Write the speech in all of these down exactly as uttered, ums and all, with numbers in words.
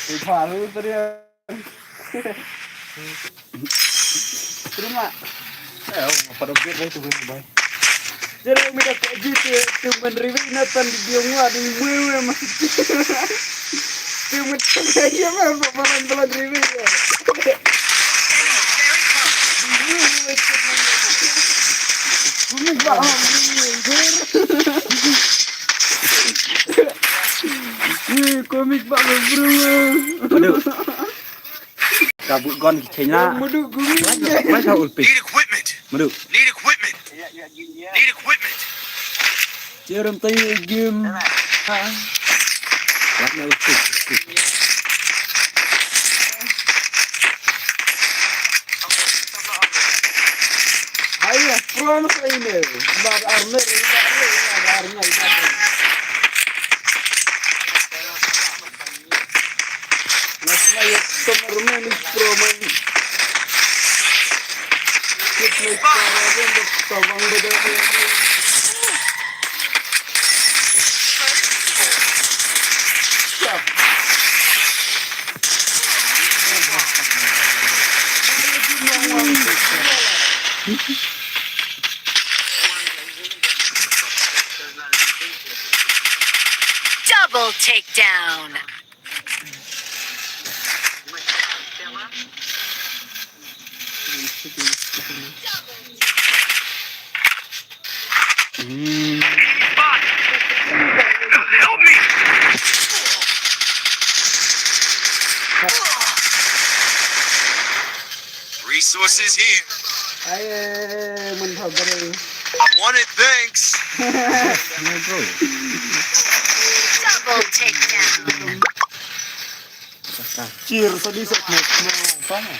Baru tadi. Terima. Eh, pada bet lah tu, bye. Jere mi da ji tu tu men riwi na tan di dia ngwa di mwe mwe mas. Tu men ya ma balan balan riwi. Komik ba. Komik ba bro. Aduh. Ka but gon ki cheng la. Madu gumi. Mai sa ulpi. Need equipment. Madu. Need equipment. Need equipment. Cheram tayi game. Ha. Wat na ulpi. Ayo, prom sa ini. Bar armer, bar armer, bar armer. Mas na ya teman rumah ni pro man. Kita para dan tawang beda. Siap. Double takedown. Help me! Resources here. Ai, eh, mun pha bro. I want it, thanks. Double takedown. Cheer, tadi sa mo mo pa na.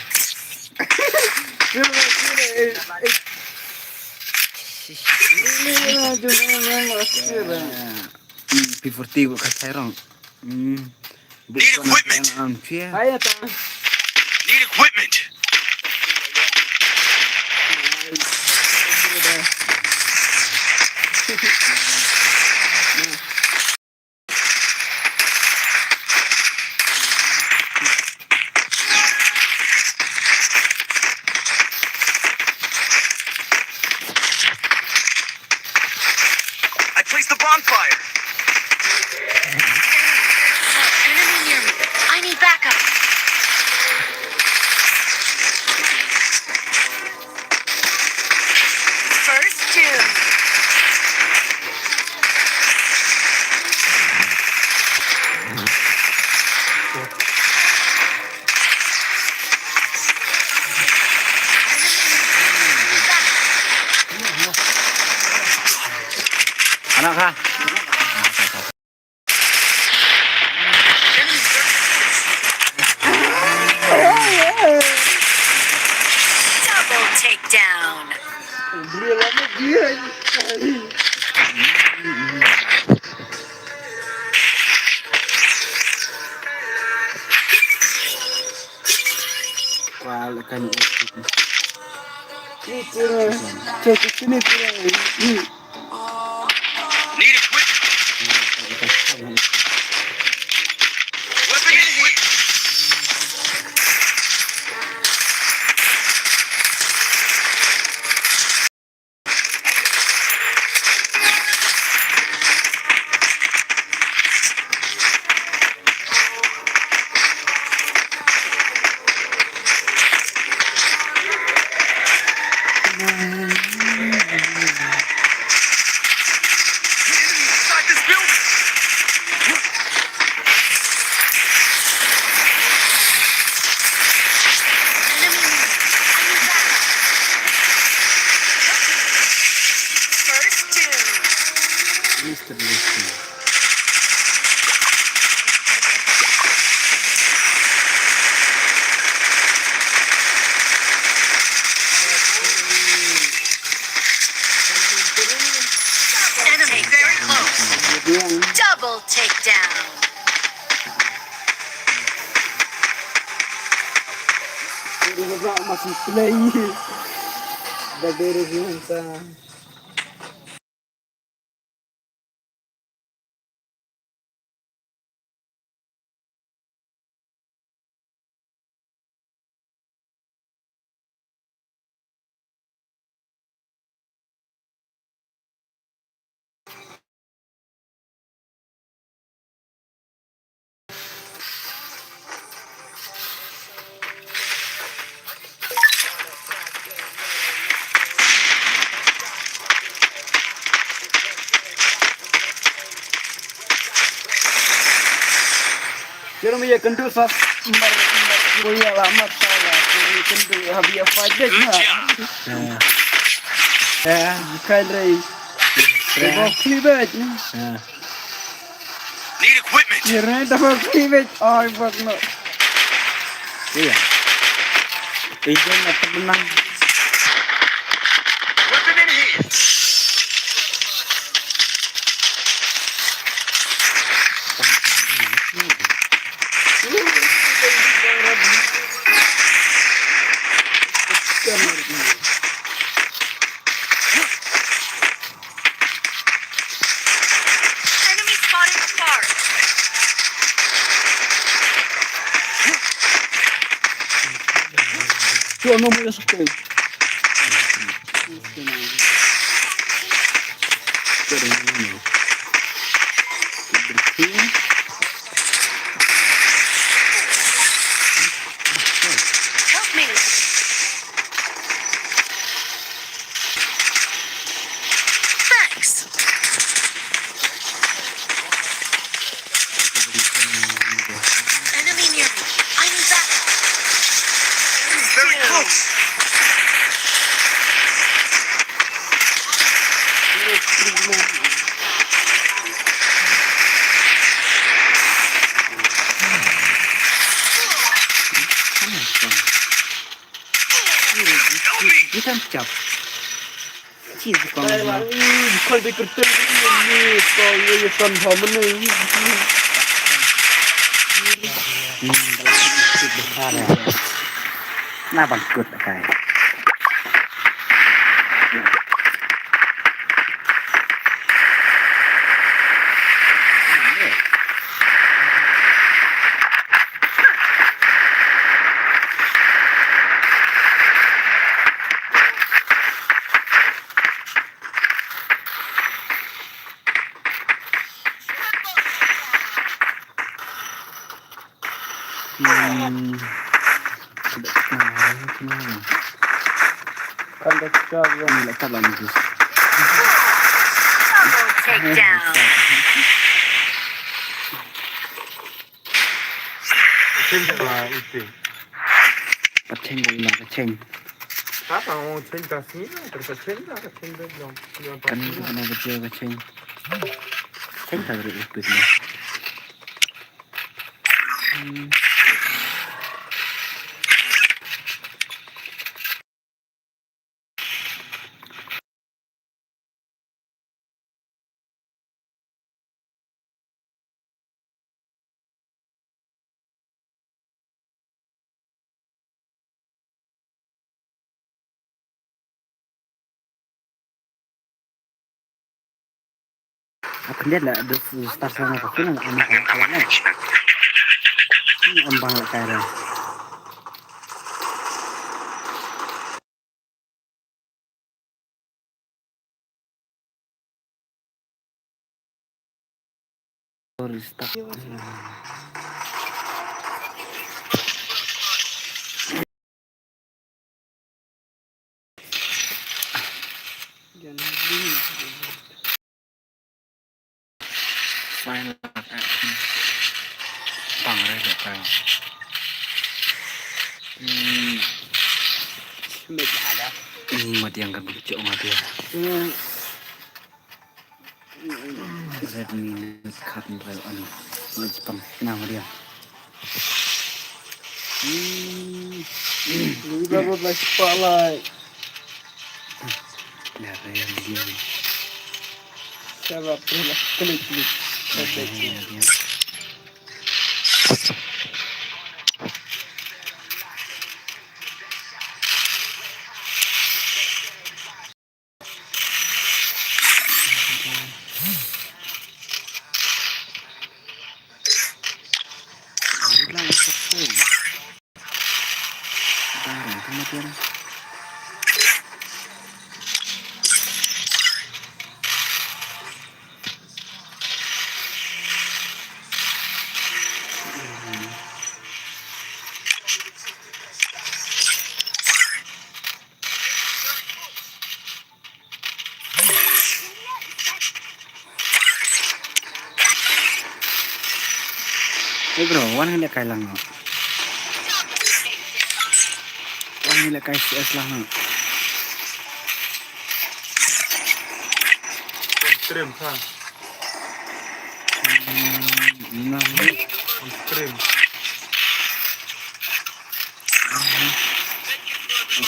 Cheer, cheer, eh, eh. Ini na jumpa memang masih lah. Hmm, P forty ko ka sai rong. Hmm. Need equipment. Ayo ta. Need equipment. I placed the bonfire. Enemy near me. I need backup. First two. Anak ha. Double takedown. Wah, lekan. Itu, itu, itu, itu. Need equipment. Weapon in hand. Mister Mister. Enemy very close. Double takedown. Masih play. Dah beres ni, Hansa. Jeremy ya kynduh sa mar, mar, ko ya la mar sa ya, ko ya kynduh ha bia fight back na. Ya. Ya, bukan rei. Ya. Ko flee back na. Ya. Need equipment. Ya, rei da ko flee back. Ai, bak no. Iya. Ijo na tenang. Weapon in hand. Enemy spotted afar. Yo, no me lo asusté. Help me. Thanks. Enemy near me. I need backup. Very close. Help me. Kita chap. Chi zi kong. Dai la, ui, zi kong dei kyrteng ni, kong ye ye son ho mene. Hmm, dalam sit besar ya. Na bang kut kai. Hmm. Kan dah cakap ya. Ni lah tak lama, Gus. Double takedown. Ka cheng ka la ute. Ka cheng ka la ka cheng. Ka ta ong cheng ta sni na, ka cheng ta, ka cheng ta jong. Kan ka na ka cheng ka cheng. Cheng ta ri ute na. Hmm. Akhirnya lah, dus, dus, tas sana, tapi nang, nang, nang, nang, nang. Ini embang lah, kaya. Sorry, stuck. Final action. Tang re ka. Hmm. Met la da. Ni mat yang ka bukchok ngat ya. Hmm. Redmi Note khat hynriew an. Ngat jipang na ngat ya. Hmm. Ni ba ba ba spotlight. Dah, dah, dah. Sabar, terus lah. Klik, klik. Dah, dah, dah. Bro, wan ngi lehkai lang no. Wan ngi lehkai C S lang no. Stream ka. Hmm, na ni. Stream.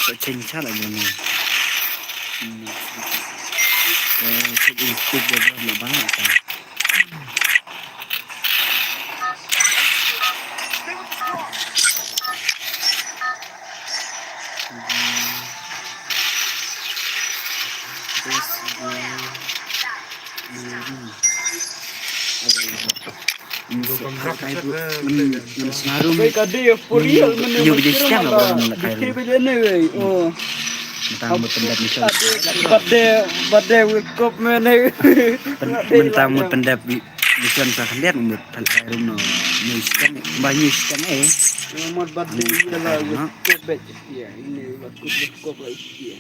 Ko chencha la ni. Hmm. Eh, cek ikut dia berapa banyak kan. Wei, ka dei ïa purial mane, wei, kira mala. Dikhe bele ne, wei. Oh. Tang mut pyndep mission. Bad de, bad de, wei, kop mane. Pen-, mentang mut pyndep mission sa khyndiat mut pynlai rum no. New system, ba new system eh. Mut bad de ïa la, wei, kop bet. Ïa, ini la kop, kop la ïa.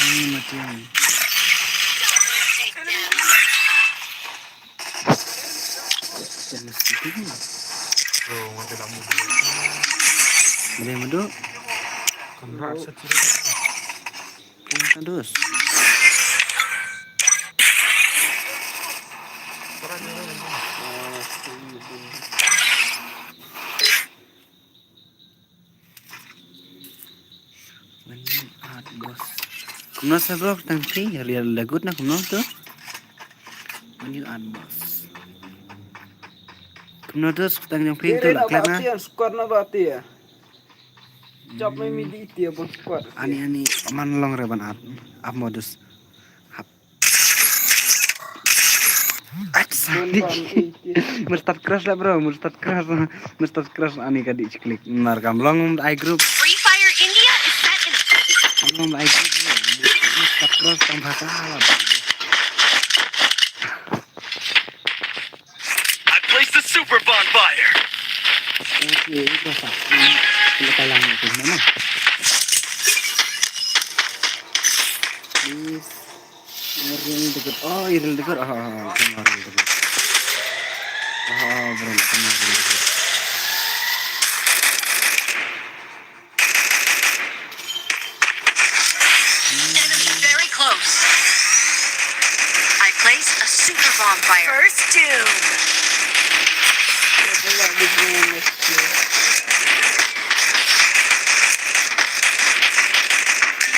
Ini mati yang. Jangan sedih. Bro, mati dah muda. Boleh madu? Kena sakit. Kena tandus. When you add boss. Kumno sa bro, tang phi, real lagut na kumno tu? When you add boss. Kumno tu, tang jong phi tu la klak na? Squad na ba tia. Chop me mi di tia bon squad. Ani, ani, man long re ban add. Up modus. Hap. Ach, sorry. Mur start crash lah, bro. Mur start crash. Mur start crash ani ka di chiklik. Nar kam long ai group. Free Fire India is set in. Kam long ai group, bro. Mur start crash tang bhasa lah. I placed the super bonfire. Okay, ini crash lah. Ini kita lang itu mana? Please. Iril dikit. Oh, iril dikit. Ah, ah, ah, kena iril dikit. Ah, ah, bro, kena iril dikit. Enemy very close. I placed a super bonfire. First doom.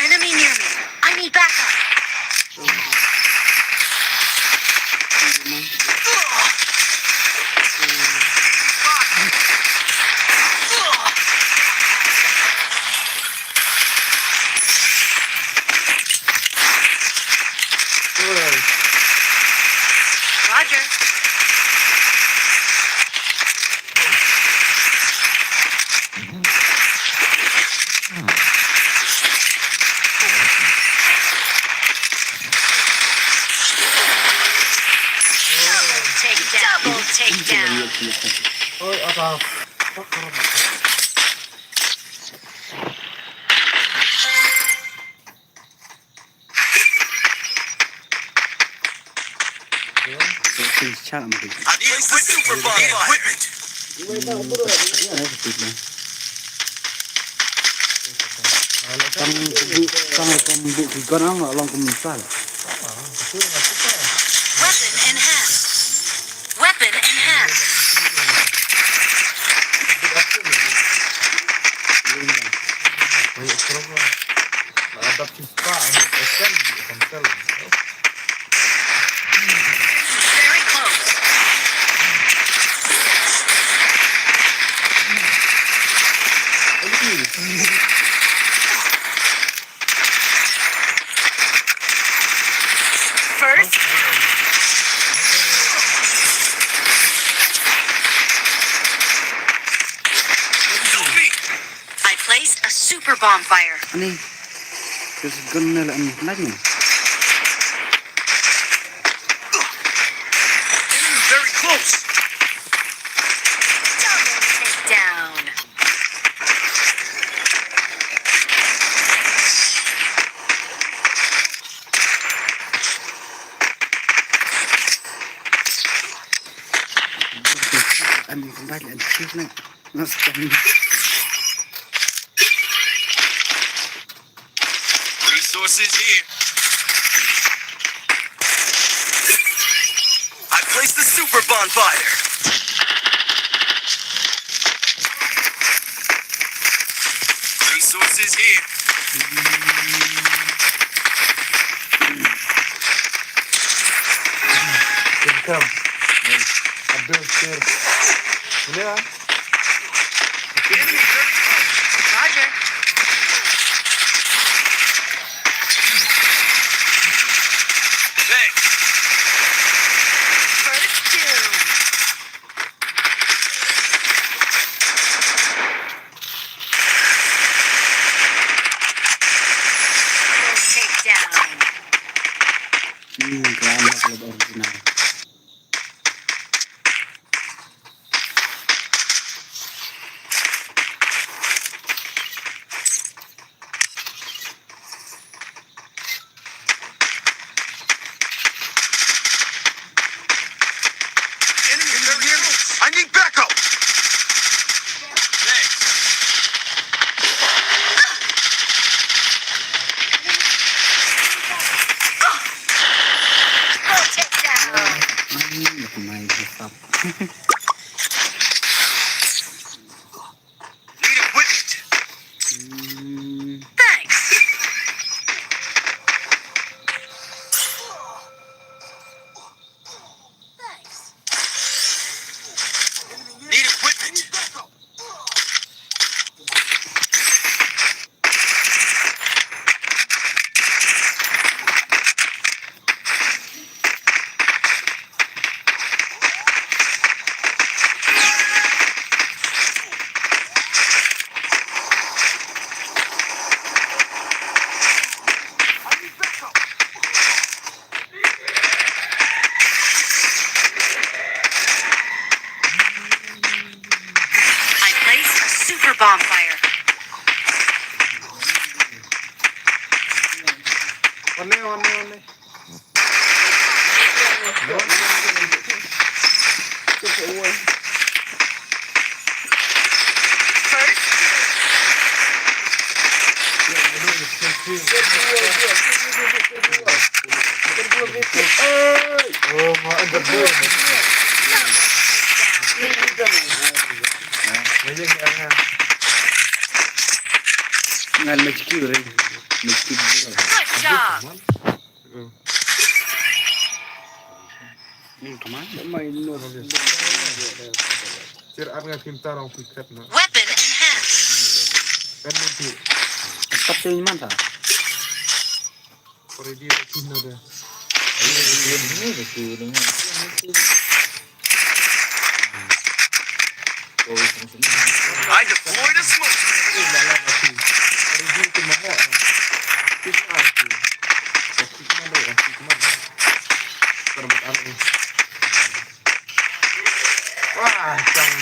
Enemy near me. I need backup. Roger. Double takedown. Double takedown. I've placed the super bomb equipment. Tang bu, tang kum bu ki gun am long kum missile. Weapon enhanced. Weapon enhanced. Very close. First. I placed a super bonfire. Ani. There's a gun na la ani. Enemy very close. Double takedown. An kumbai an chief na. Nas kan. Resources here. I placed the super bonfire. Resources here. Here come. Abdul, here. Boleh lah. Roger. Thanks. First doom. Full takedown. Hmm, kelain lah kalau original. Enemy in the rear. I need backup. Thanks. Full takedown. Hmm, look at my mess up. Need equipment. Hmm. Thanks. Thanks. Need equipment. I placed a super bonfire. One, one, one. Ngan mesti kira, mesti kira. Good job. Hmm. Ni kemana? Mai no. Sir, ar nga phim ta rong phi khat ma. Weapon in hand. Kan ni ti. Tetap tu iman ta. Kore di tu na da. Ayo, ini tu dengan. I deployed a smoke grenade. Wah, sang,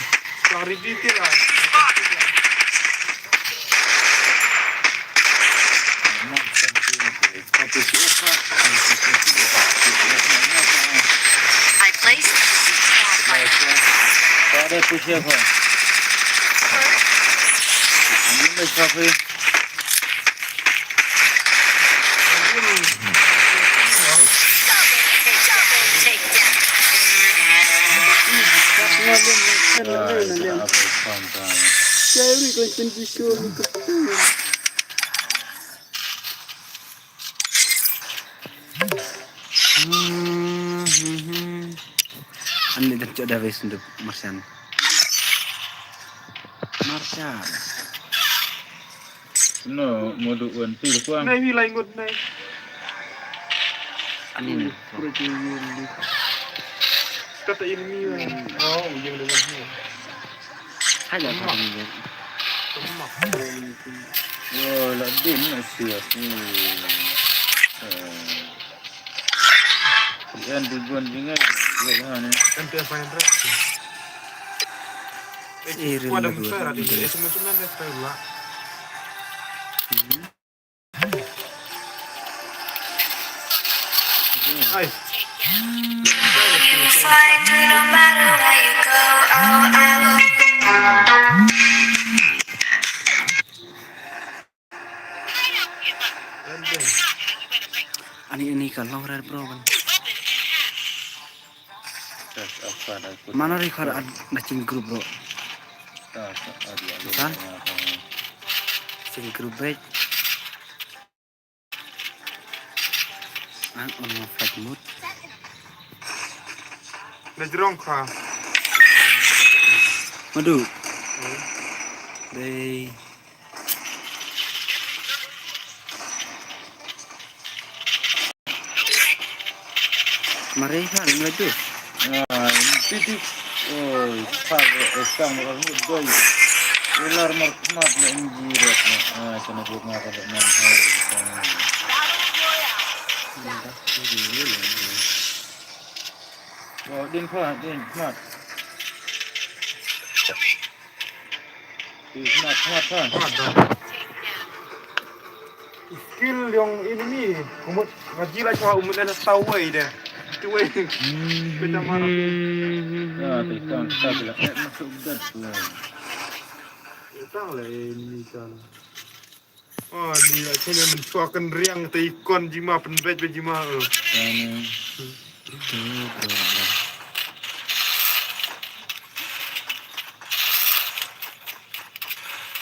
sang ready ti lah. I placed the seed bomb. Ada push apa? Ini mesti apa? Double, double takedown. Ani dan cok da wes untuk Marsian. Marsian. No, modu wan ti kuang. Nai wi lai ngut nai. Ani. Kata ini wi. Oh, ujung dengan ni. Hai dah. Yo, la din na siap. Yan dugon jingai. Yo ha ni. Kan tu yang paling berat. Eh, ada musuh ada. Eh, semua-semua dia tahu lah. Ai. Bro, man. Mana record ad na chin group, bro. San? Chin group, bro. Ang on flight mode. Na jrong kha. Madu. Dei. Mare ha, ring laju. Ah, titik. Oi, par, eh, sang, mar, mut, doi. Ilar, mar, mat, na, inji, rat, na. Ah, kena buat ngapa, rat, man, hai, sang. Oh, din, pa, din, mat. Skill yong enemy. Kumut ngaji la chwa umut na tawai de. Tawai. Kita mana? Ya, kita kita bila eh masuk dah. Kita lah enemy kan. Oh, dia kena mencuakan riang te ikon jima penbet be jima.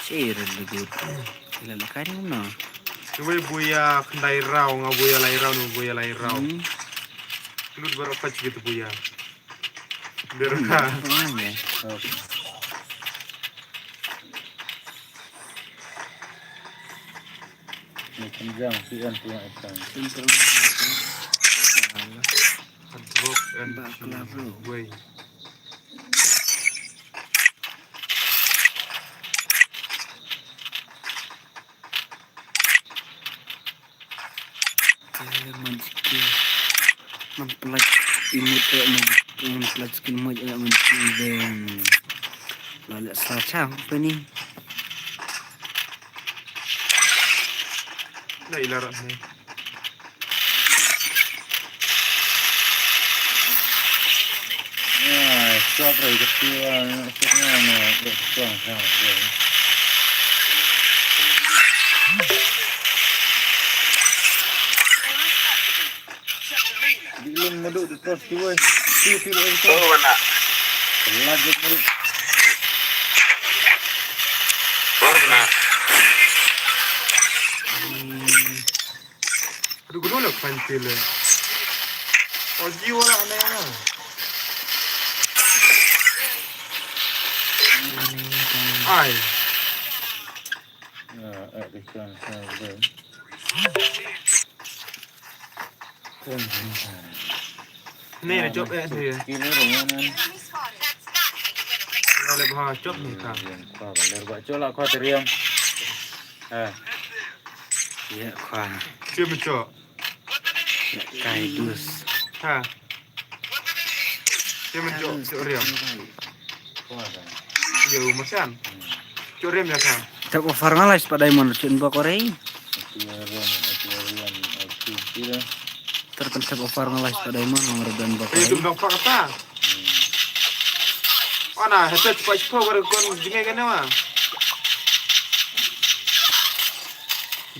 Sir lagu. Ila lakai ni mana? Cuba buya kendai rau nga buya lai rau nu buya lai rau. Hmm. Lut baru apa cerita buya. Derka. Hmm. Ni kencang si an tu yang akan. Drop and wait. Manjiki. Mempelaj imut eh manjiki, mempelaj skin moj eh manjiki ben. Lalek sacha peni. Dah ilarat ni. Ya, stop rai kecil, stop ni, ni, stop ni. Di lum madu di tos di wai. Di di wai. Oh, mana? Lagi madu. Oh, mana? Aduh, gunung lah pantil. Oh, jiwa lah aneh lah. Ai. Ni na jop eh sih. Kini rumah nan. Kalau lebih jop ni kah? Kau kalau lebih jop lah kau teriam. Eh. Ya kau. Siapa jop? Kai dus. Ha. Dia menjuk, menjuk riam. Dia macam. Menjuk riam ya kan? Tap offer ngalai sepat diamond cun ba korei. Terkan tap offer ngalai sepat diamond ngredan ba korei. Itu dong pak kata. Ana, headset cepat cepat baru kon jengai kan nama?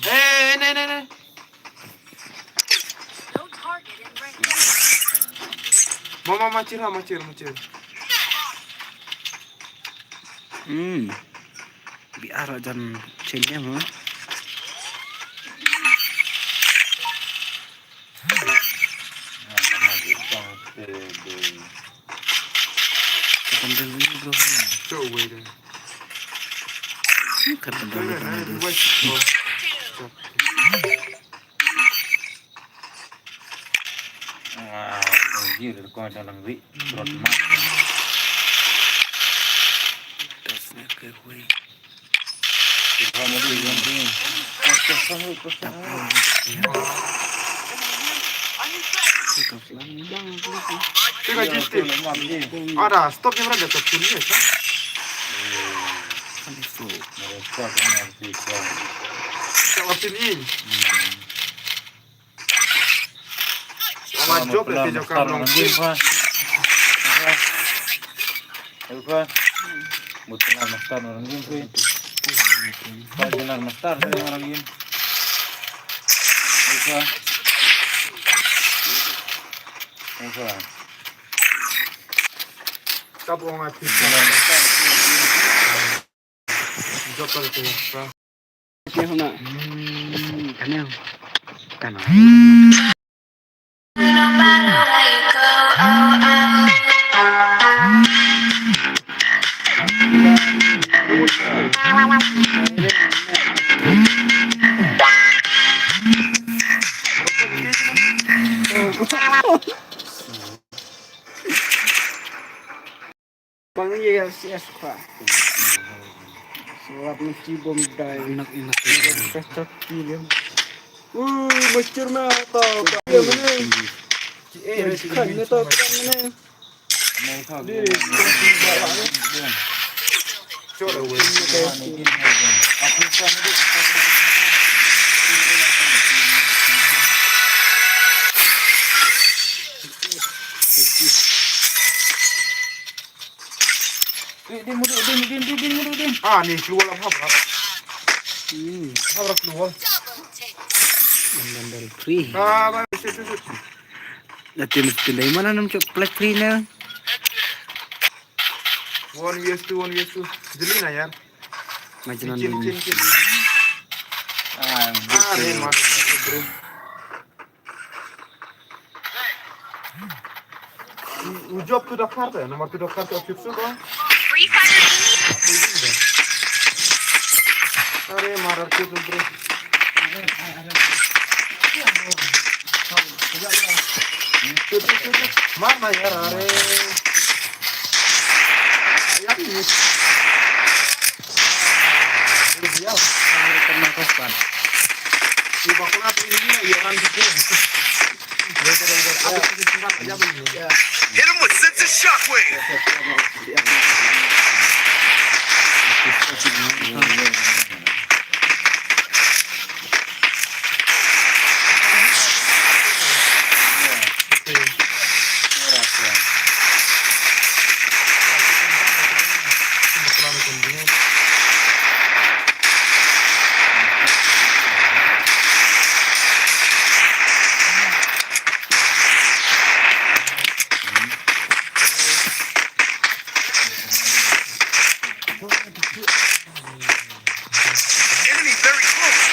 Eh, ne ne ne. Mama macir ha macir macir. Hmm. Bi ara jan chen ya ma. Kapan dah ni bro? Show away deh. Kapan dah ni? Ah, oh, dia dah kau dalam rik. Rot mak. Das nak ke hui. Kita mau di yang ni. Kosong, kosong. Tengah jiti. Ada stop yang ada tak punya kan? Mereka dengan kita. Tak apa ni. Sama job lah kerja kamu. Ayo kau. Buat kenal master orang game tu. Kau kenal master tu orang game. Ayo kau. Ka bong a pisa. Jop ka tu. Ke hona. Kanel. Kanel. Pang ye yes yes kwa. Sewap mesti bom dai. Anak, anak. Pesta kilim. Ui, mestur mata. Kilim ni. Eh, kan ni tau kan ni. Di, di, di, di, di. Eh, din, mudu, din, din, din, din, mudu, din. Ah, ni keluar lah, hap, hap. Hmm. Hap, hap, keluar. Number three. Ah, baik, shoot, shoot, shoot. Nanti mesti dari mana nam cok play three na? One versus two, one versus two. Jeli na, yaar. Macam mana? Chin, chin, chin. Ah, ah, ni, mother, bro. U job tu dakar te, namar tu dakar te office tu ko. Free Fire ini. Are mara tu tu bro. Tu tu tu tu. Mar na yaar, are. Yaar ni. Hit him with sense of shockwave. Enemy very close.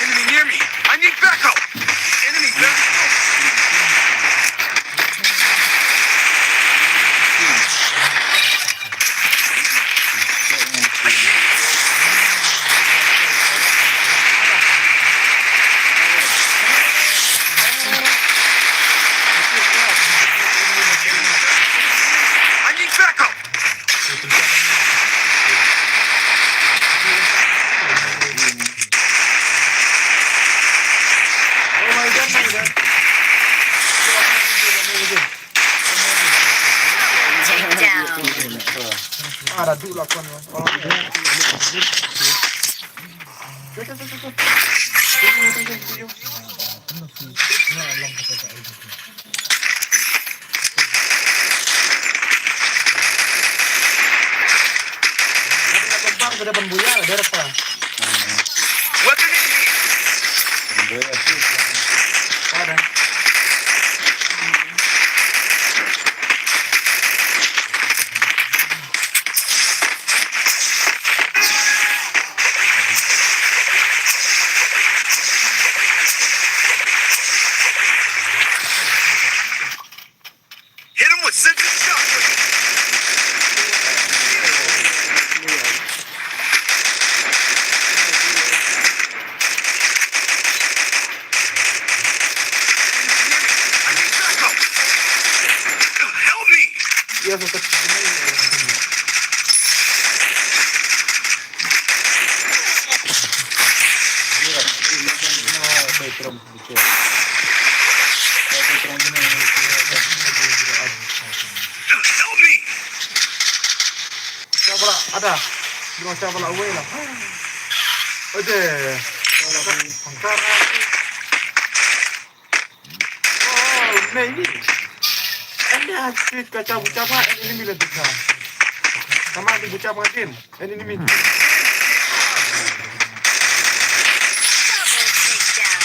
Enemy near me. I need backup. Enemy very close. I need backup. Take down. Ah, dah duduk lah kau ni. Oh. Weapon in hand. Ada. Hit him with sensitive shockwave. I need backup. Help me. Help me. Siapa lah? Ada. Dia macam apa lah? Away lah. Ada. Angkara. Oh, nah ini. Anda asyik kacau bucah apa? Ini bila bucah. Sama ada bucah apa, Din? Enemy. Double takedown.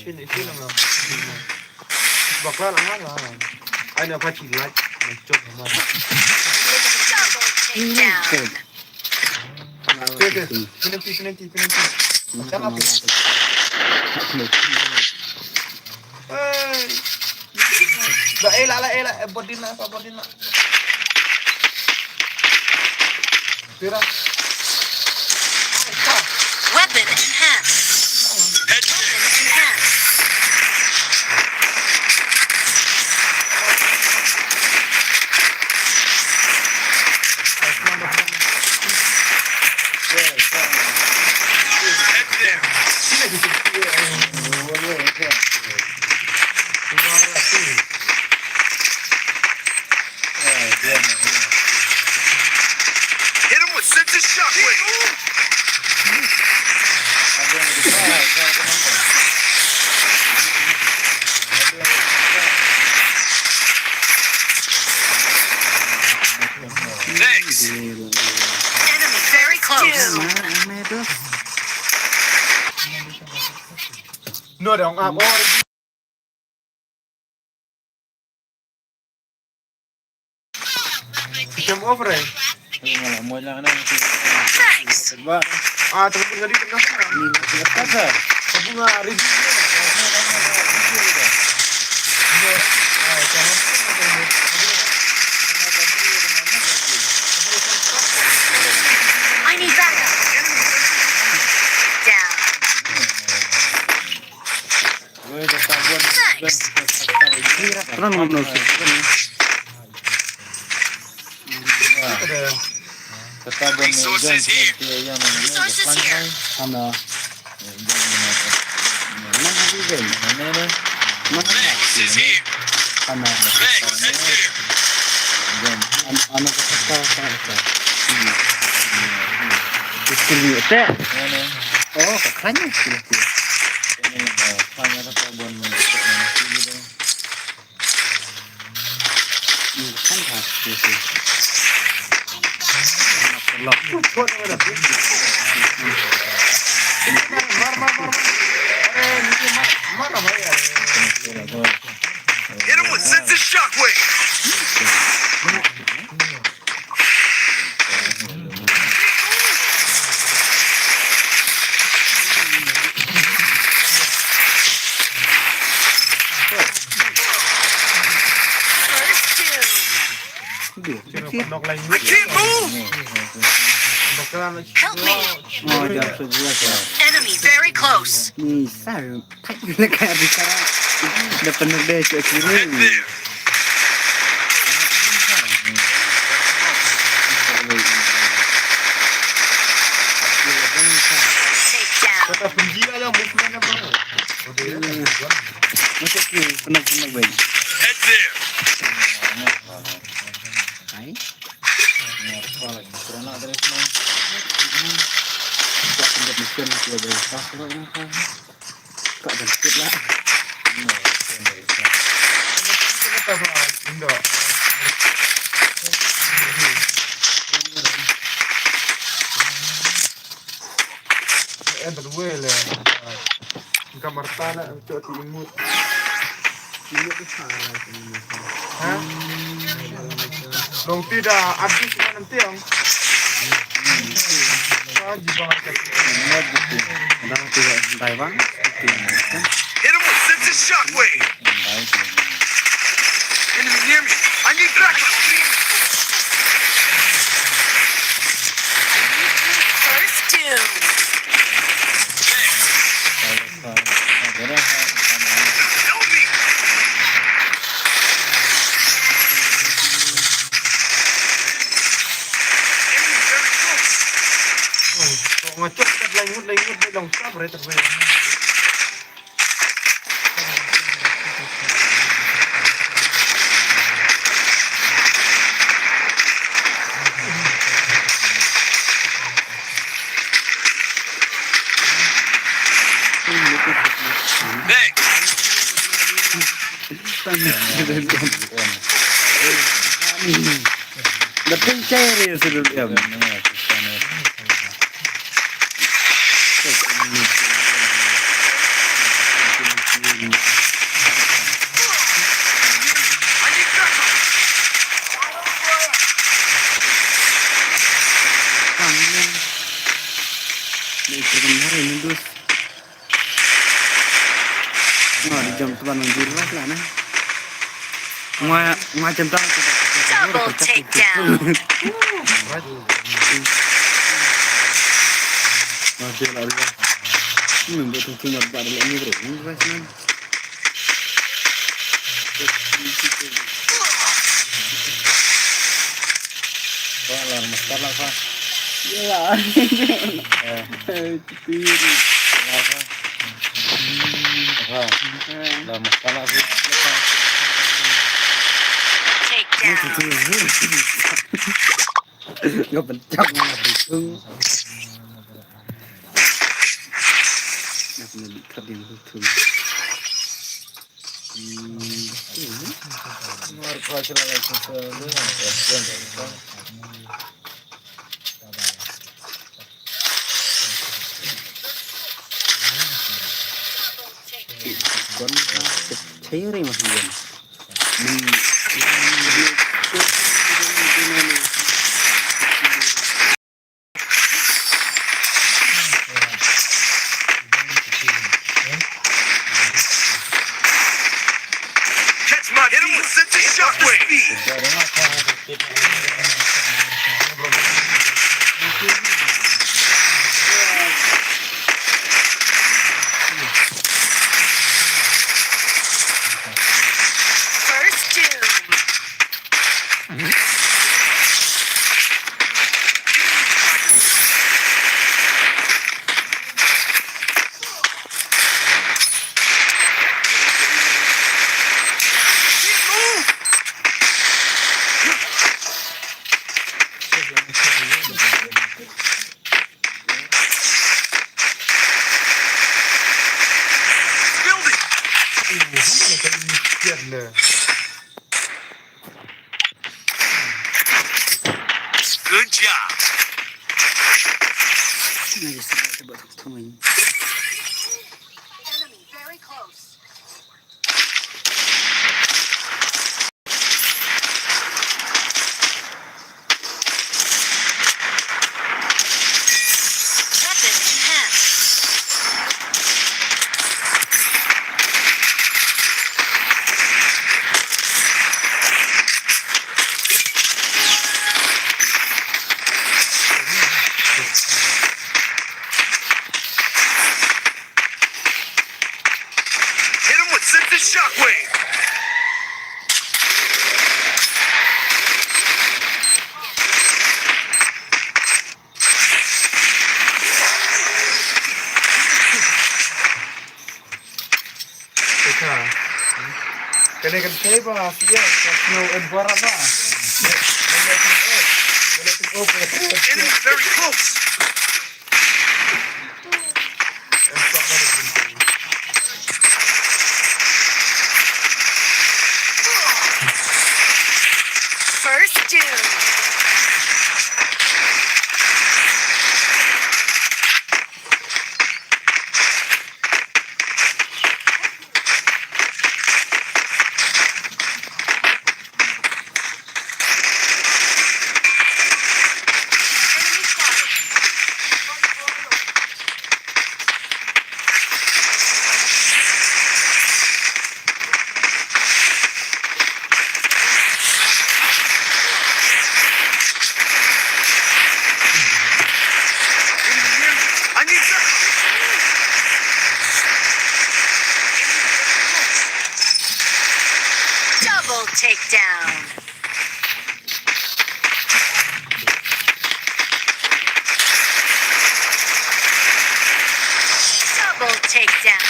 Shin, shin lang. Bakla lang lang lang. Ai na pati light. Na chok ma. Penalty, penalty, penalty. Macam apa? Hey. Ba, eh, la, la, eh, la, eh, bodin la, pa bodin la. Tira. Weapon enhanced. Weapon enhanced. Hit him with Sentinel Shockwave. Thanks. Enemy very close. No, they don't have all the Jam over eh. Thanks. Ah, telepon tadi tengah sana. Kasa. Telepon ah, ready. I need backup. Down. Thanks. Resources here. Resources here. Ano? Resources here. Ano? Ano? Ano? Ano? Oh, ka kanya sila. Hit him with Sentinel Shockwave. I can't move. Help me. Enemy very close. Dah penuh deh kat kiri. Kata penjila lah movement apa? Macam tu, penuh-penuh baik. Hai. Tak tempat mission aku ada. Kak bangkit lah. Eh, berwel eh. Kamar tanah, cok ti imut. Ha? Long ti da abis mana tiang. Ka jibang ka. Nang ti dai bang. Hit him with Sentinel Shockwave. Enemy near me. I need backup. First doom. Ni kurang hari ni dus. Nga di jam tuan manjur lah lah na. Nga, nga jam dah. Double takedown. Nga jam lah. Ni buat tu cuma buat dalam ni bro. Ni guys man. Wah, lah, masalah, Pak. Iya. Eh. Eh, itu. Lah, Pak. Pak. Lah, masalah, Pak. Take down. Nga pynchap nga pynchung. Nga pynchap yang pynchung. Hmm. Mar pa chala lai sa sa. Kon ka chayri mas yen. Catch my hit him with sense of shockwave. First doom. Building. Good job. Enemy very close. Weapon enhanced. Hit him with sense of shockwave. Eka. Kane kan kai ba, yes, yes, no, en barat ba. Enemy very close. First doom. Double takedown. Double takedown.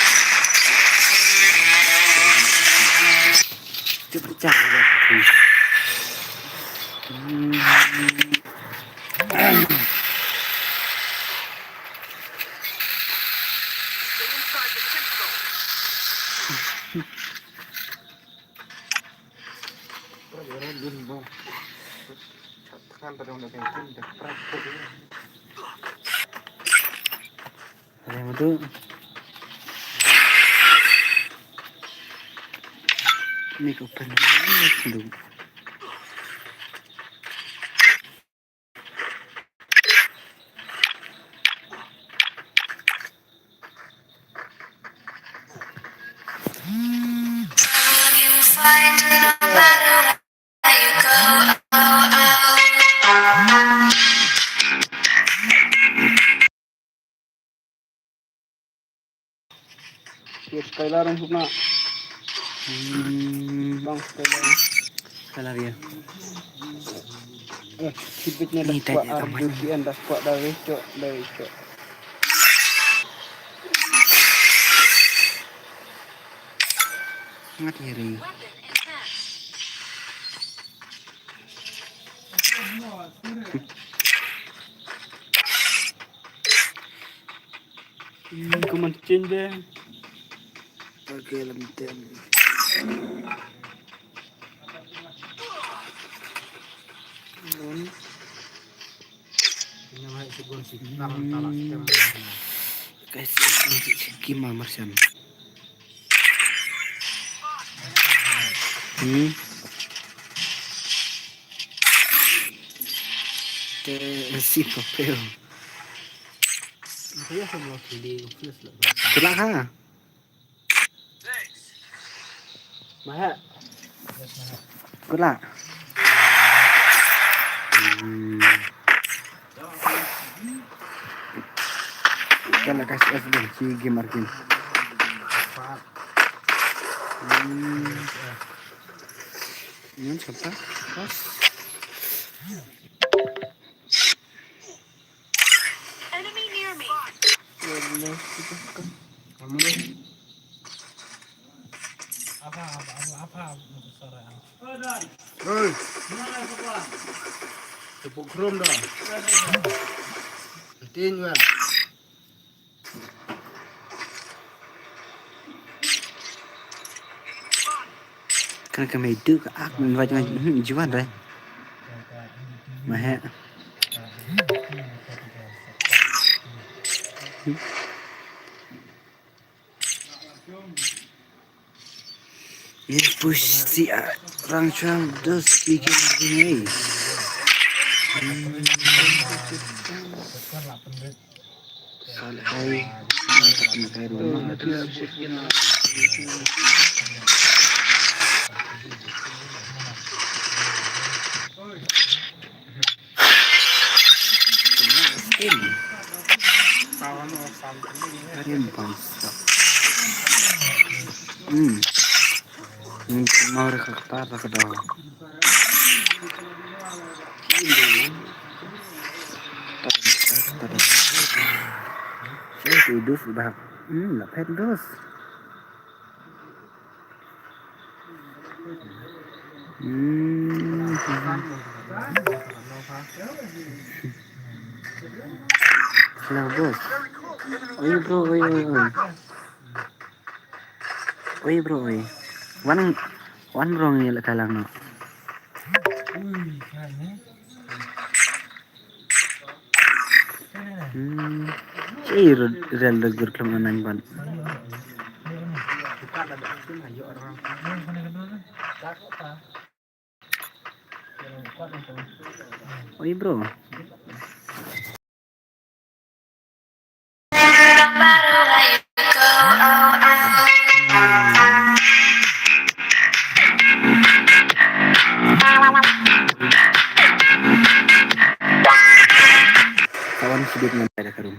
Ada yang betul. Ini kau pandang dulu. Ye Skylar ang sukna. Hmm. Bang Skylar. Skylar ya. Eh, sibit ne. Ni dah tak kuat, ada. Kian dah kuat, dah recok, dah recok. Ngat ya ri. Hmm, kuman chin de. Okay, lam tem. Nun. Ini mai segun si tang talak tem. Guys, ini si Kima Marsian. Hmm. Te si papel. Kelak ha. Mahak. Kelak. Hmm. Kelak guys, es dong, si game arkin. Hmm. Ini siapa? Pas. Enemy near me. Apa, apa, apa, apa, apa, sorry. Oi. Tepuk Chrome dah. Tin wan. Kan ka mei duk ak ngai ngai, hmm, juan dai. Mahe. Ye push si a rang chang dos bikin bikin. Hmm. Salhai. Skin. Skin bangsa. Hmm. Ini mau rekam apa ke dalam? Eh, idus udah. Hmm, lapet dus. Hmm. Hello, boss. Oi, bro, oi, oi, oi. Oi, bro, oi. Wan, wan, bro, ngi la kalang no. Hmm. Ei, rel da gur khlem nang ban. Oi, bro. Kawan hidup ngan pada karum.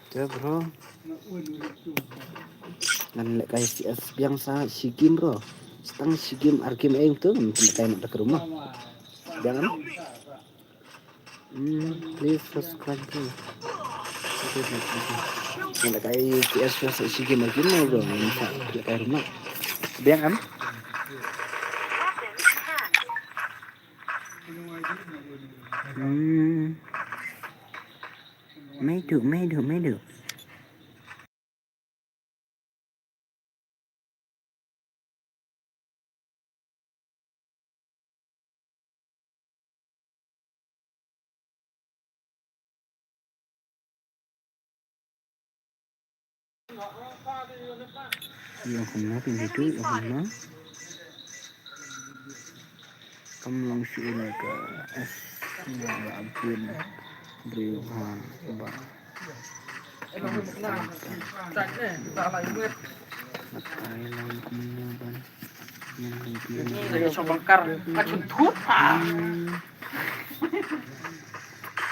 Te bro. Ngan lehkai C S biang sa shi game bro. Sa tang shi game ar game eng tu ngan lehkai na da ka rumah. Biang kan? Hmm, please subscribe bro. Ngan lehkai C S biang sa shi game ar game bro. Ngan sa lehkai rumah. Biang kan? Hmm. Maidu, maidu, maidu. Ïa kumno phi maidu, ïa kumno. Kam long shuh ïa ka S nga la bun briew ha ba. Batai lang kumno ban ïeng lehbie. Ni ka shong bangkar ka chun thut.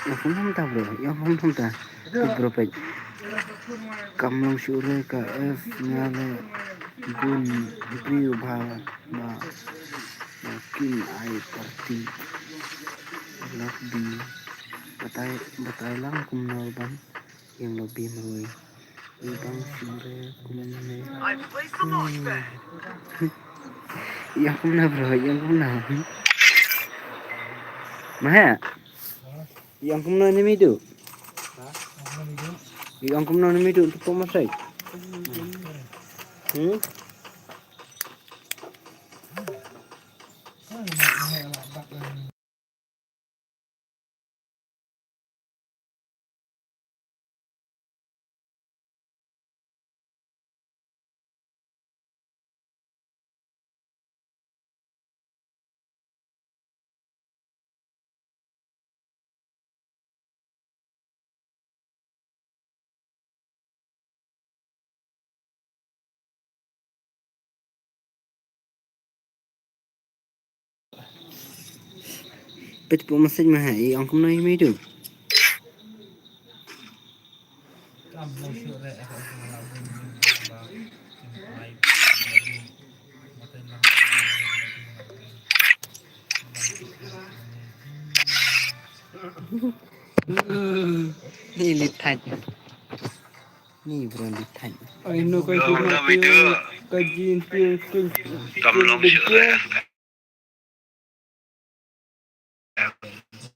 Ïa kumno ta bro, ïa kumno ta. Bro peit. Kam long shuh ïa ka S nga la bun briew ba ba ba kim ai party. Lehbie. Batai, batai lang kumno ban ïeng lehbie marwei. Ïa bang shuh re kumne. Ïa kumno bro, ïa kumno. Mahe. Ïa kumno ne maidu. Ïa kumno ne maidu tu pom masai. Hmm. Peit pom masai mahe, ong kumno ïa maidu. Ni lit thait. Ni bro lit thait. Ai no ka jin ka jin ka jin. Kam long shuh re.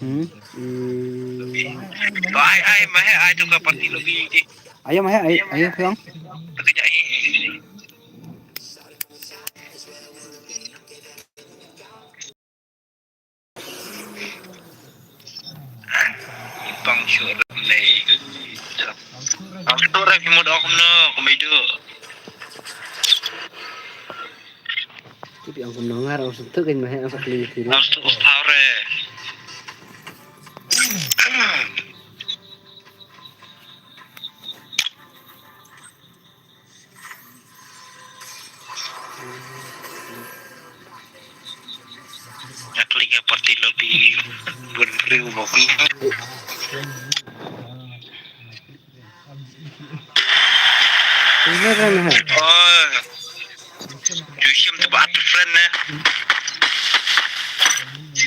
Hmm? Ai, ai, mahe, ai, tu ka party lobby. Ayo, mahe, ayo, ayo, pulang. Kejap, eh. Tang shuh rem lei. Tang shuh rem mut ok no, kumaidu. Kiti ang kumno ngar ang sentuk kan mahe ang sakli kiri. Ang sentuk tau re. Nga klik ïa party lobby bun briew ba phi. Ina kan ha. Oh. Ju shim te ba at friend ne.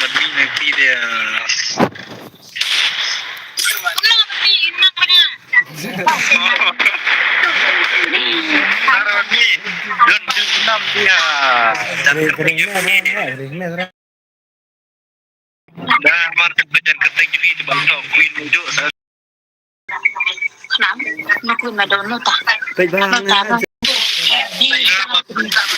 Ban mi ne phi de. Ring, ring, ring, ring. Dah, mar ka jan ka teng juli te ba tau queen duduk. Kenapa? Nak queen madam nota. Baik bang. Nota. Di. Nota queen madam.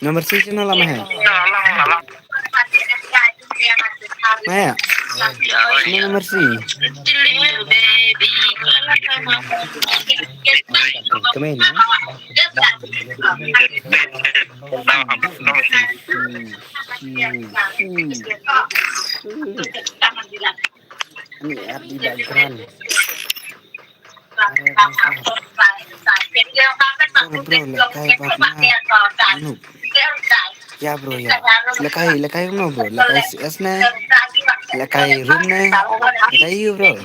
Number six na lama hai. Maya. Sini number six. Kemana? Hmm, hmm, hmm. Ini app di background. Bro, bro, lekai bat na. Anu. Ya, bro, ya. Lekai, lekai no, bro. Lekai C S na. Lekai room na. Lekai you, bro.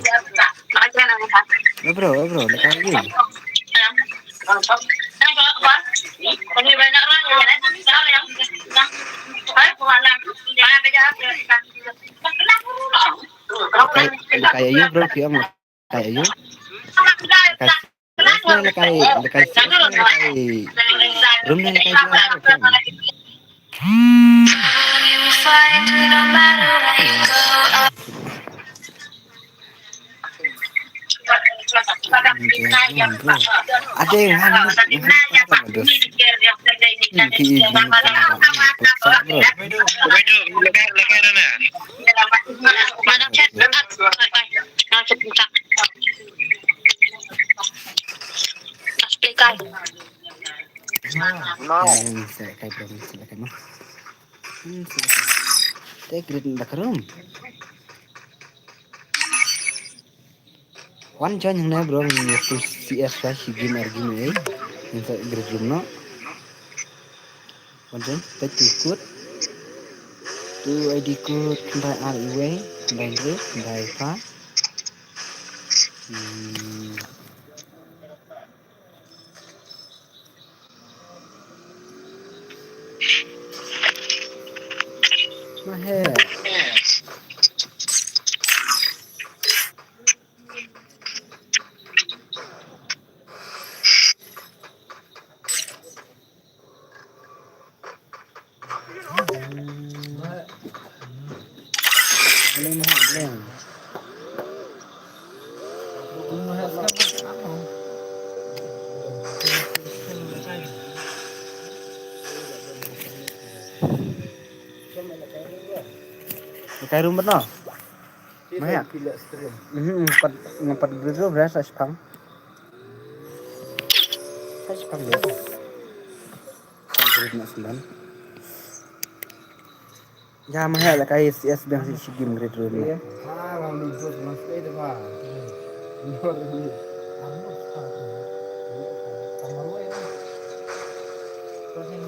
Bro, bro, bro, lekai you. Lekai, lekai you, bro, ki ong. Lekai aïu? Lekai, lekai, lekai, lekai. Room ne lekai aïu? Ada yang mana? Mana chat? Silakan. Hmm, silakan, bro. Silakan, bro. Hmm, silakan. Te grid na ka room. Wan join hangne, bro, ngin ïa push C S ka, shi game ar game ei. Ngin sa grid room noh. Wan join, peit tu code. Tu I D code, khyndai ar iwei, khyndai hynriew, khyndai phra. Hmm. Mahe. Lekai room bad no? Maya. Mhm, ngam pat, ngam pat grid ruh, bra, sa shipang. Sa shipang, bra. Sa grid na sendang. Ya, maya, lekai C S biang shi game grid ruh. Iya. Ah, ngam lu jus mas kai de ba. Nor ni.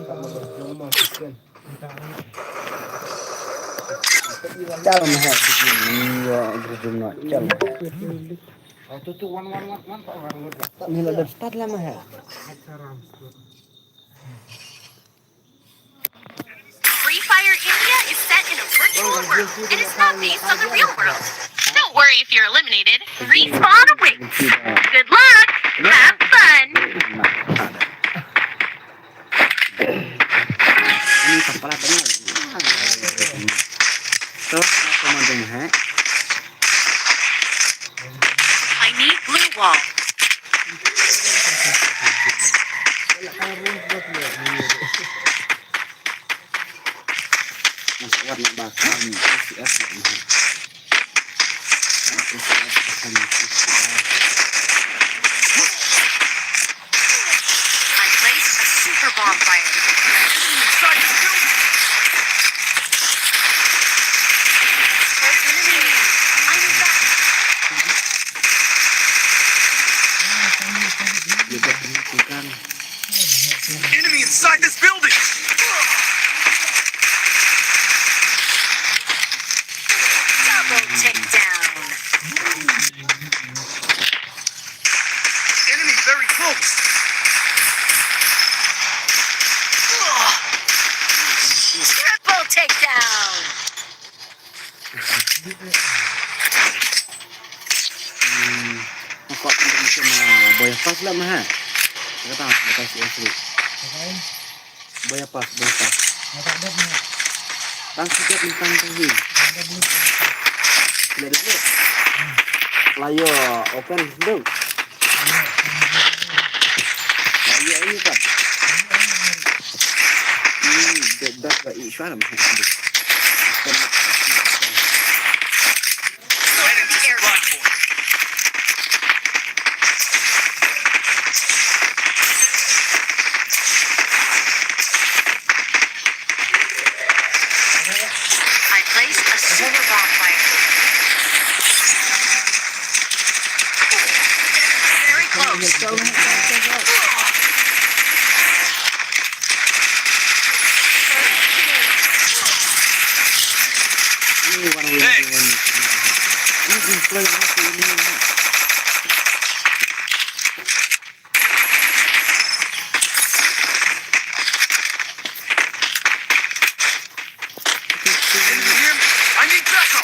Sama lu jom mas kan. Chal ma hai, ni yo gridum no, chal ma hai. Ni la dep start la ma hai. Free Fire India is set in a virtual world and is not based on the real world. Don't worry if you're eliminated. Respawn awaits. Good luck. Have fun. Ini kepala tengah. Terus apa mau dong, he? I need blue wall. Masuk warna bakal nih, S F ya. I placed a super bonfire. Enemy inside this building. Enemy inside this building! Double takedown. Enemy very close! Triple takedown! Hmm. Nampak untuk macam, ah, boy pas lah mah. Kata apa kasih asli. Boy pas, boy pas. Tang sikit tentang tu ni. Tidak dulu. Layo open dulu. Layo ayo kan. Hmm, that, that's the issue. I placed a super bonfire. Very close. I need backup!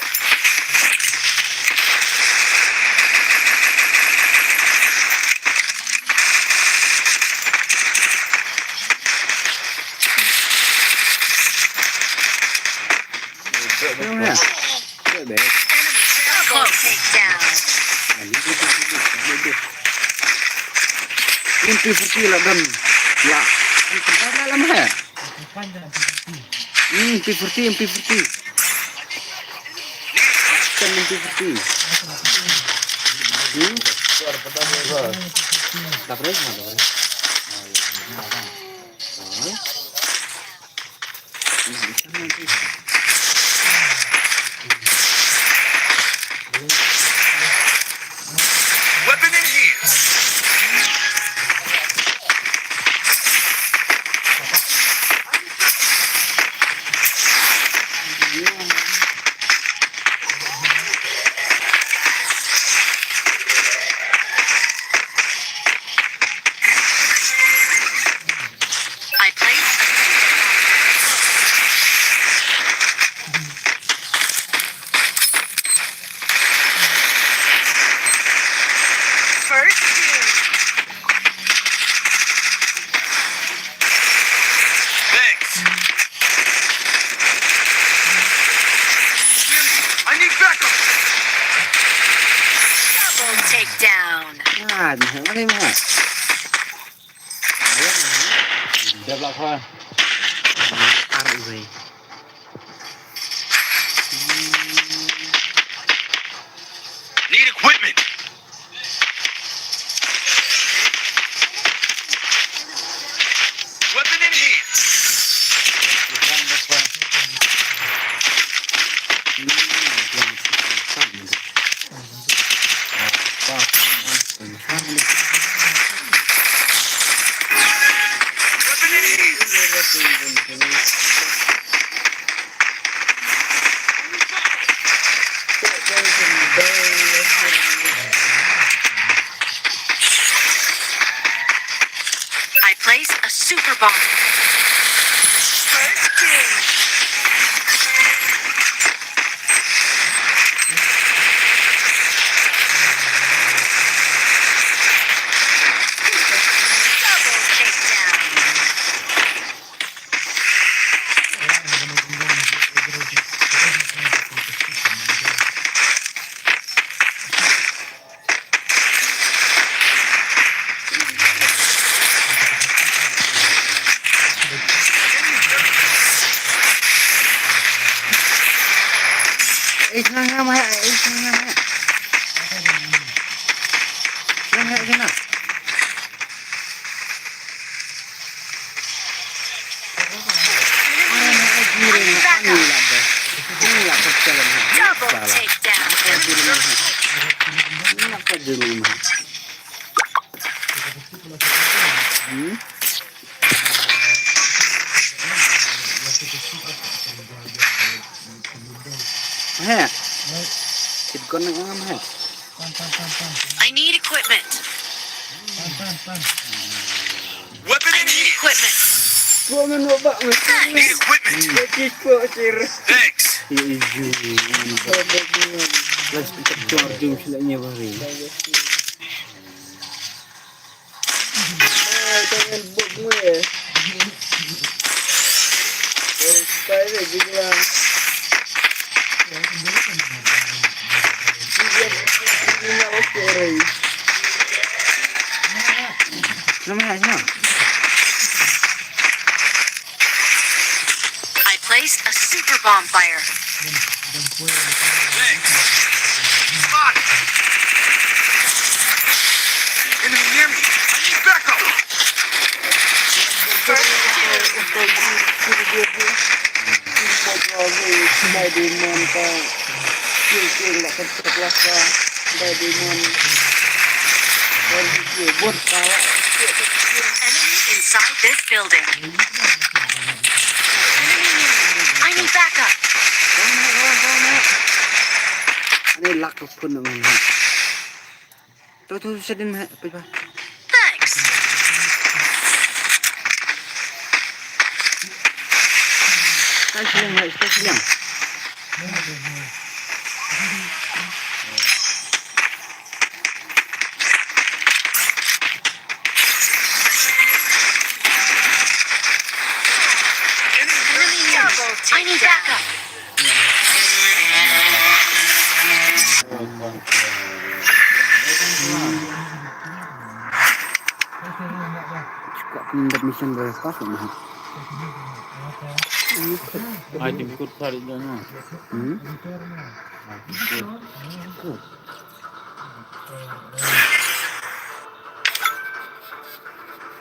Double takedown. Ini P forty lah, Dan. Lah. Ini tempat lah lama ya? Hmm, P forty, P forty. Kan P forty. Hmm? Tak pernah, tak pernah. Weapon in here. I placed a first doom. Thanks. I need backup. Double takedown. Ah, ni mana ni? Dia belakang. Tarik gue. Need equipment. Weapon in hand. Weapon in hand. I place a super bomb. First kill. Double takedown. Double takedown. Hmm? He. Kit kon nang ngam he. I need equipment. Weapon in hand. Equipment. Ko ngan wa ba ngan. Need equipment. Ko kit ko kir. Thanks. Let's pick up George Jones la nya bari. Ai, tangan bok gue. Eh, kai de jingla. Jingla oke rai. Nama ya, nama? I placed a super bonfire. Spot! Enemy near me! I need backup! First kill. Enemy inside this building. Enemy near me. I need backup. Ani lak ko phun nang. Tu tu sedin mah, apa? Thanks. Stay sling, mate, stay sling. Enemy near me. I need backup. Chuka pynbeit mission bypass na. Ai tim kut kari dah na. Hmm? Ai tim kut. Kut.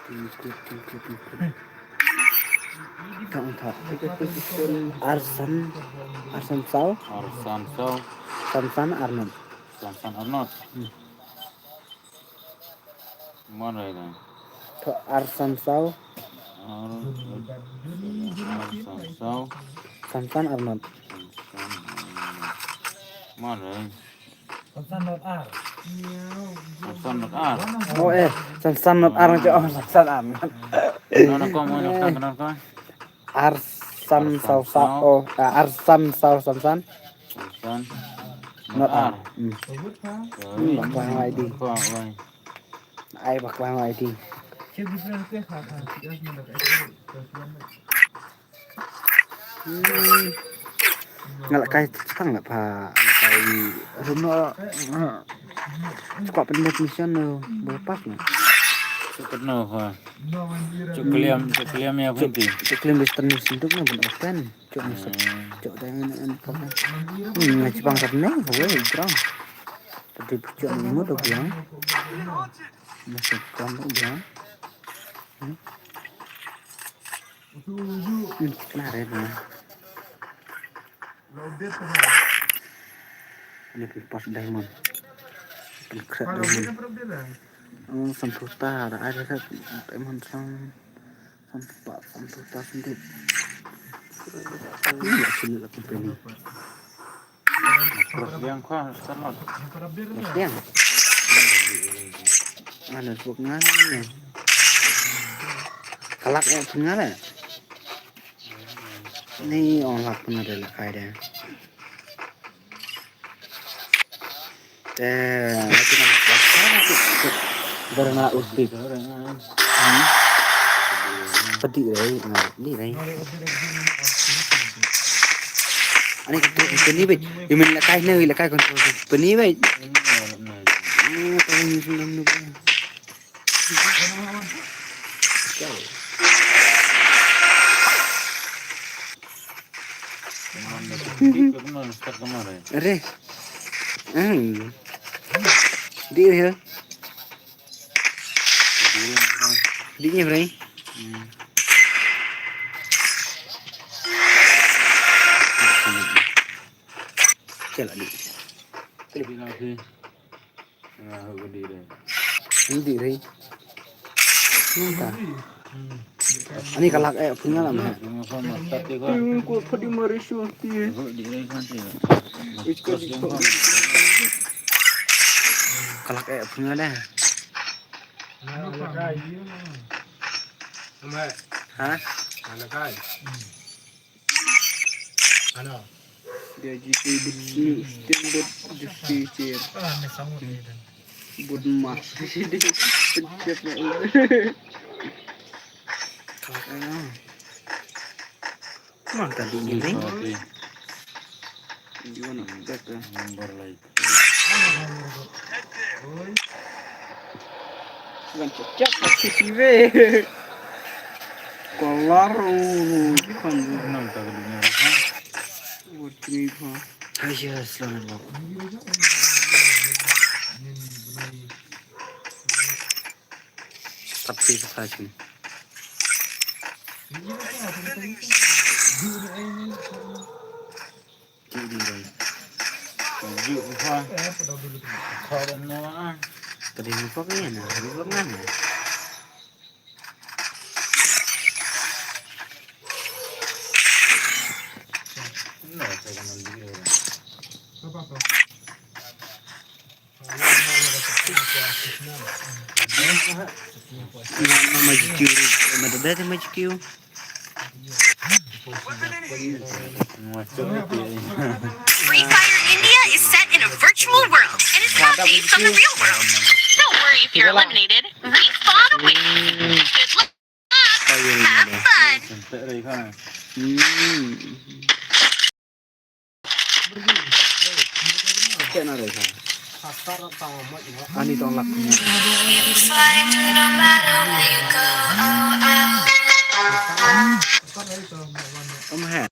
Tim kut, tim kut, tim kut. Thong thok. Arsan, Arsan Saw. Arsan Saw. Samsan Arnot. Samsan Arnot. Hmm. Mana itu? Thok Arsan Saw. Ar-, Arsan Saw. Samsan Arnot. Samsan Arnot. Mana? Samsan Not Ar. Samsan Not Ar. Oh, eh, Samsan Not Ar, oh, Samsan Ar. Kenal kau, mau kenal, kenal kau? Arsam Saw Saw, oh, ah, Arsam Saw Samsan. Samsan Not Ar. Ar. Hmm. Hmm, bak lang I D. Kau, wai. Ai, bak lang I D. Hmm. Nga la kai tang la pha, la kai rum no. Ko pynbeit mission no, bypass no. Sukut no ha. Cuk kliam, cuk kliam ya pynti. Cuk kliam Western Mission tu kan open. Cuk mission. Cuk dah en en pom. Hmm, nga chibang kat ne, wei, drang. Tadi cuk ni mu tu biang. Masih pom tu biang. Hmm. Hmm, kena red na. Ni pynpos diamond. Pynkhret diamond. Oh, samphuh ta, da ai da diamond sang. Samphuh pa, samphuh ta sendip. Ni la sini la company. Terus dia kau, Charlotte. Terus dia. Ada buk ngan ni. Kalak ya, ngan ya. Ni ong lak pun ada lak kai dia. Eh, nanti nak buat apa tu? Darana Udik. Hmm. Pedi rai, nah, ni rai. Ani control peni bai. Imen lakai na, lakai control peni bai. Hmm, apa yang sudah nunggu? Are. Hmm. Di re. Di ni, Bray. Chala di. Hindi rin. Ani ka lak eh pun nga lam eh. Ko phadi mari shu ti. Ka lak eh pun nga deh. Ha? Ano? Dia jiti bit ni stem bit jiti cer. Bit mas. Pencet na. Kalak ano? Mana tadi ni? Dia nak kata. Number lain. Ngan cecep, cecep, weh. Kelar, oh, kan. Nang tak ada nyara, ha? Buat ni, ha. Hai, ya, selamat, Bang. Tapi, saya cuma. Ju di dong. Ju ha. Kau dah no ah. Tadi ni kau kaya na, ni kau ngam. No, saya kan nanti. Apa apa? Free Fire India is set in a virtual world and is copied from the real world. Don't worry if you're eliminated. We fought a win. Good luck. Have fun. Ani tong lak. Om he.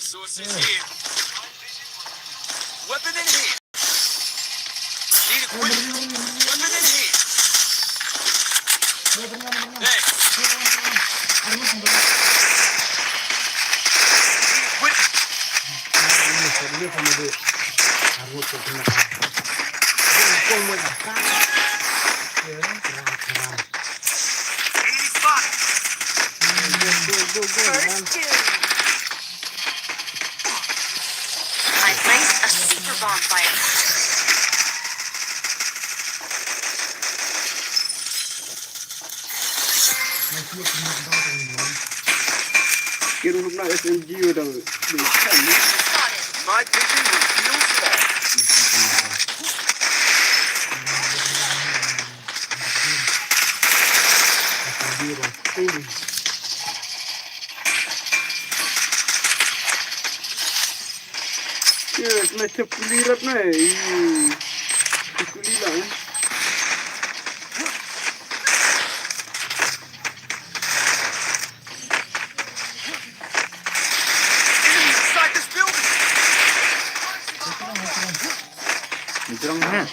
Resources here. Weapon in hand. Need equipment. Weapon in hand. Thanks. Need equipment. Enemy spotted. Go, go, go, go, man. First doom. I placed a super bonfire. Kira hub na S M G udah. Enemy spotted. My vision reveals all. Yes, na chapuli rat na, eh. Chapuli lang, eh. Enemy inside this building. Jrong ha.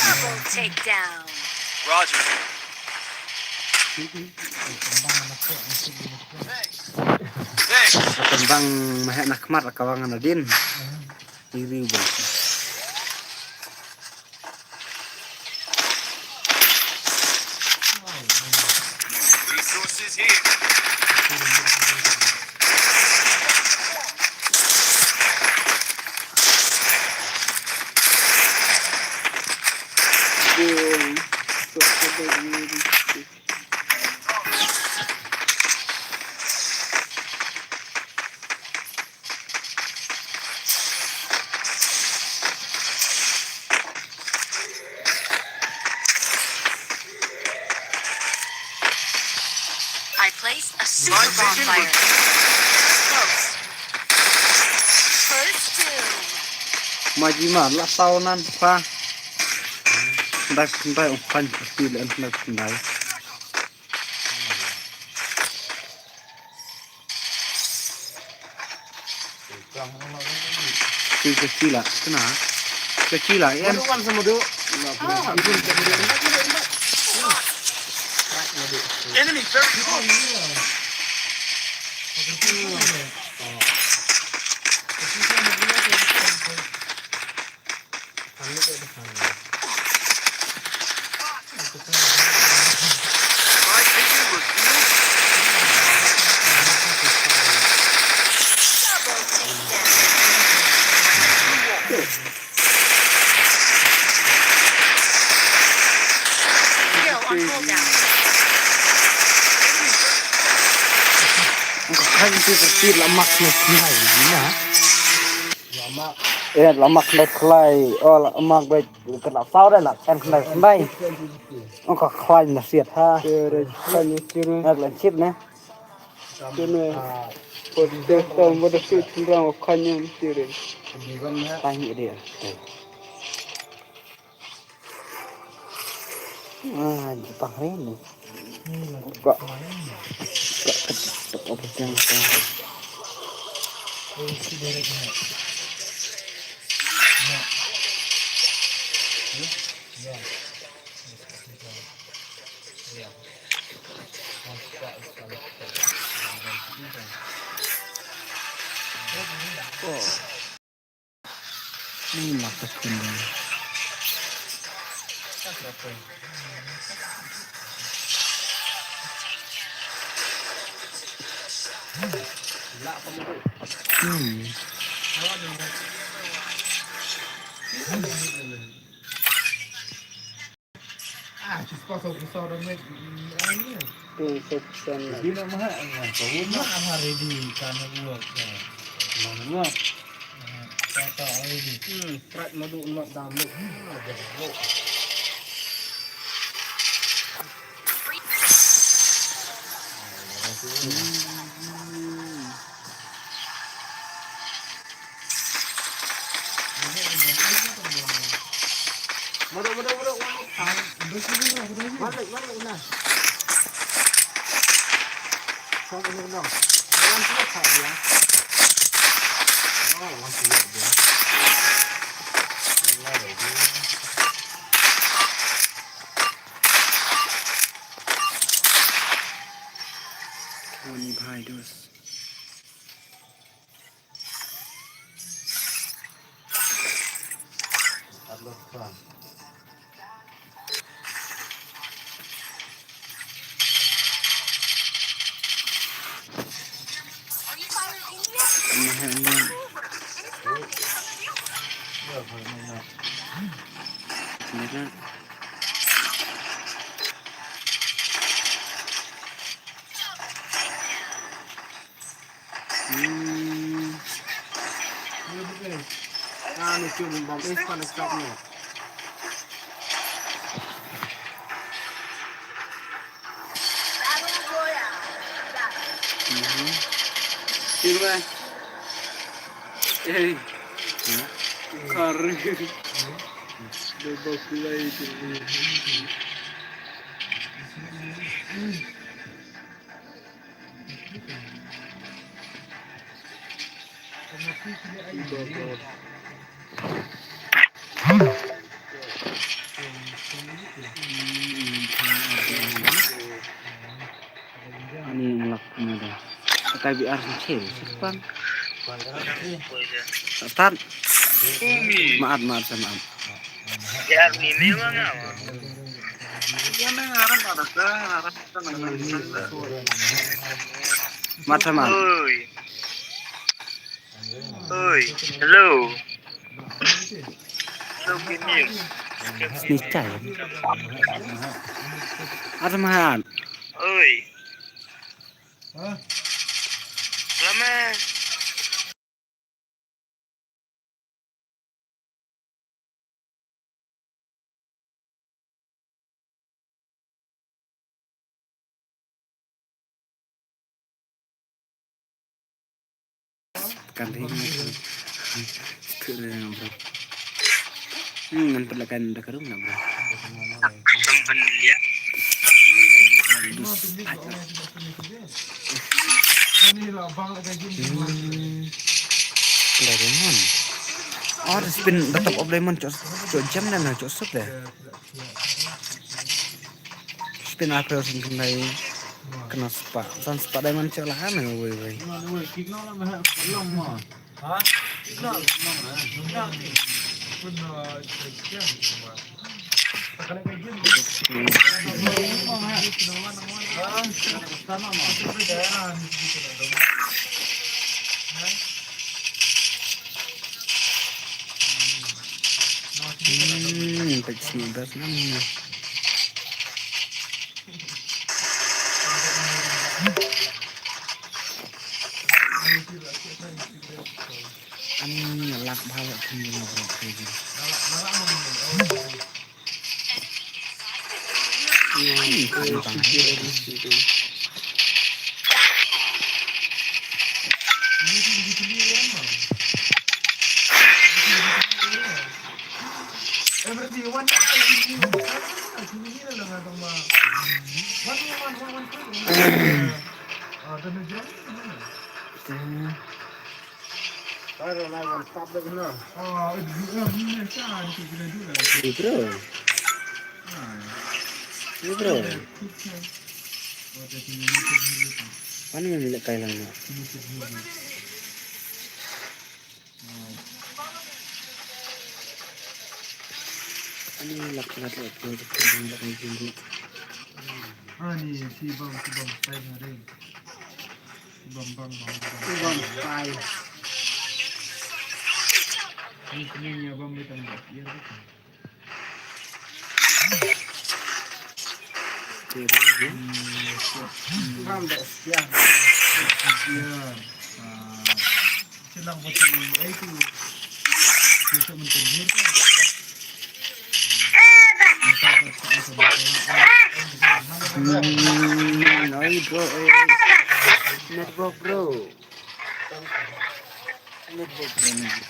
Double takedown. Roger. Thanks. Thanks. Ka tembang mahek na khmat ka wang na din. Iri bang. Resources here. I place a super bonfire. First doom. Maji ma la tau nan pa. Ndai ndai ong pan pasti le ndai ndai. Ki ka chila, kena. Ka chila, em. Madu wan sa madu. Ah, madu, madu, madu, madu. Enemy very close. Ka khain tu ka tir la mak na khnai na. Eh, la mak na khlai. Oh, la mak bai ka la sau dai la kan khnai khnai. Oh, ka khlai na siat ha. Khlai na siat na. Nak la chip na. Kene. Por de to mo de fit rang khlai na siat. Tang ni dia. Ah, jepang rin. Kok. Kok, kok, kok, kok. Oh. Ni lah tak kena. Hmm. Ah, just pass out the sound of it. Two section. Di na maha ang pawu na ang ready kana buat na. Mana buat? Kata ready. Hmm, strike madu not down low. Hmm, ada low. Madu, madu, madu, madu. Balik, balik, ulang. Sama, ulang, ulang. Twenty-five dollars. Hmm. Ah, ni cuma bang es pan stop ni. Mhm. Sini, Bang. Eh. Kar. Bebas kulai tu. Ani ngelak nada. Kata B R sih, sih pan. Start. Maaf, maaf, saya maaf. Mat sama. Oi. Oi. Hello. Hello, Kim News. Ni cai. Mat sama. Oi. Lama. Kan ring. Keren, bro. Hmm, ngan perlakan dah kerum nak, bro. Sampai lihat. Hmm. Diamond. Oh, ada spin the top of diamond, cok, cok jam dan cok sub deh. Spin apa sih, kena spah. San spah diamond cok lah, wei, wei. Hmm, pek sini bas nam. Ani lak bha la thum jong bro. Ni bro. Ni bro. Mana yang nak kai lang nak? Ani lak lak lak lak lak lak lak. Ani si bang si bang tai na dei. Si bang bang bang bang. Si bang tai. Ni sini ni abang ni tang dak. Ya. Bang dak sia. Ya. Ah. Hmm, oi, bro, oi, oi. Network, bro. Network, bro, network.